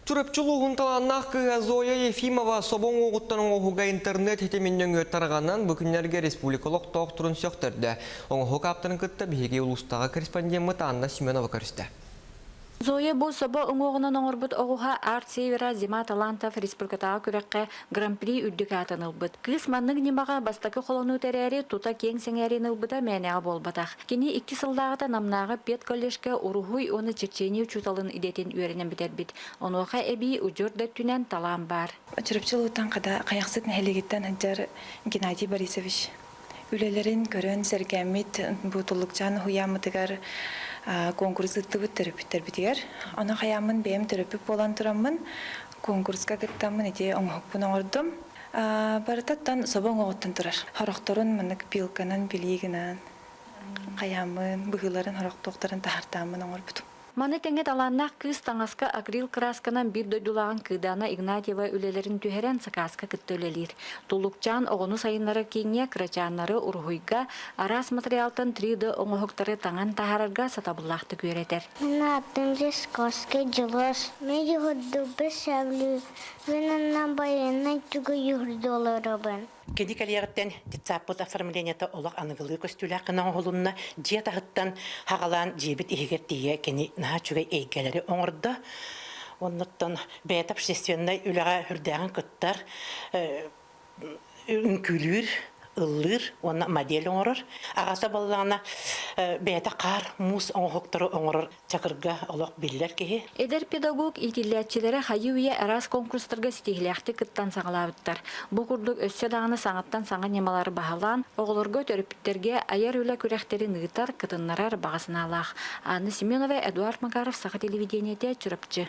Чурапчы улууһун талааннаах кыыһа Зоя Ефимова собо уҥуоҕуттан оҥоһуга интернет ситимин нөҥүө тарҕанан, бу күннэргэ республика олохтоохторун сөхтөрдө. Оҥоһук ааптарын кытта биһиги улуустааҕы корреспондеммыт Анна Семенова көрүстэ. Зоя бу собо уҥуоҕунан оҥорбут оҕуһа Арт Севера Зима талантов республикатааҕы күрэххэ Гран-при үрдүк аатын ылбыт. Кыыс маннык ньымаҕа бастакы холонуу тэрээри тута киэҥ сэҥээриини ылбыта мээнэҕэ буолбатах. Кини икки сыллааҕыта Намнааҕы педколледжка уруһуй уонна черчение учууталын идэтин үөрэнэн бүтэрбит. Онуоха эбии удьуор да өттүнэн талаан баар. Чурапчы улууттан Хайахсыт нэһилиэгиттэн сылдьар Геннадий Борисович үлэлэрин көрөн сэргээммит бу Туллукчаан уһуйааммытыгар куонкурус ыыттыбыт төрөппүттэрбитигэр. Ону хайааммын бэйэм төрөппүт буолан тураммын куонкуруска кыттаммын ити оҥоһукпун оҥордум. Барытаттан собо оҥоҕуттан турар. Хорохторун маннык пилканан билии гынан хайааммын, быһыыларын хорохтуохтарын таһартааммын оҥорбутум. Маны тэҥэ талааннаах кыыс таҥаска акрил кыраасканан биир дойдулааҕын Кыыдаана Игнатьева үлэлэрин түһэрэн сакааска кытта үлэлиир. Туллукчаан оҕону сайыннарар кииҥҥэ кырачааннары уруһуйга, араас матырыйаалтан 3D оҥоһуктары таҥан таһаарарга сатабыллаахтык үөрэтэр. Мин аатым Лесковский Дьулус. Мин юһурдуубун сөбүлүүбүн уонна байыаннай тугу юһурду олоробун. Кини кэлиэҕиттэн детсадпыт оформлениета олох аныгылыы көстүүлээх гына оҥоһулунна. Дьиэ таһыттан хаҕалаан дьиэбит иһигэр тиийэ кини наһаа үчүгэй эйгэлэри оҥордо. Оннуттан бэйэтэ общественнай үлэҕэ үрдээҕин кыттар, үҥкүүлүүр, ыллыыр уонна модель оҥорор. Аҕата буоллаҕына бэйэтэ хаар, муус оҥоһуктары оҥорор Чакырга олох биллэр киһи. Эдэр педагог иитиллээччилэрэ хайыы-үйэ араас конкурстарга ситиһиилээхтик кыттан саҕалаабыттар. Бу курдук өссө даҕаны саҥаттан саҥа ньымалары баһылаан, оҕолорго, төрөппүттэргэ айар үлэ күрэхтэрин ыытар, кытыннарар баҕа санаалаах. Анна Семенова, Эдуард Макаров, Саха телевидениетэ, Чурапчы.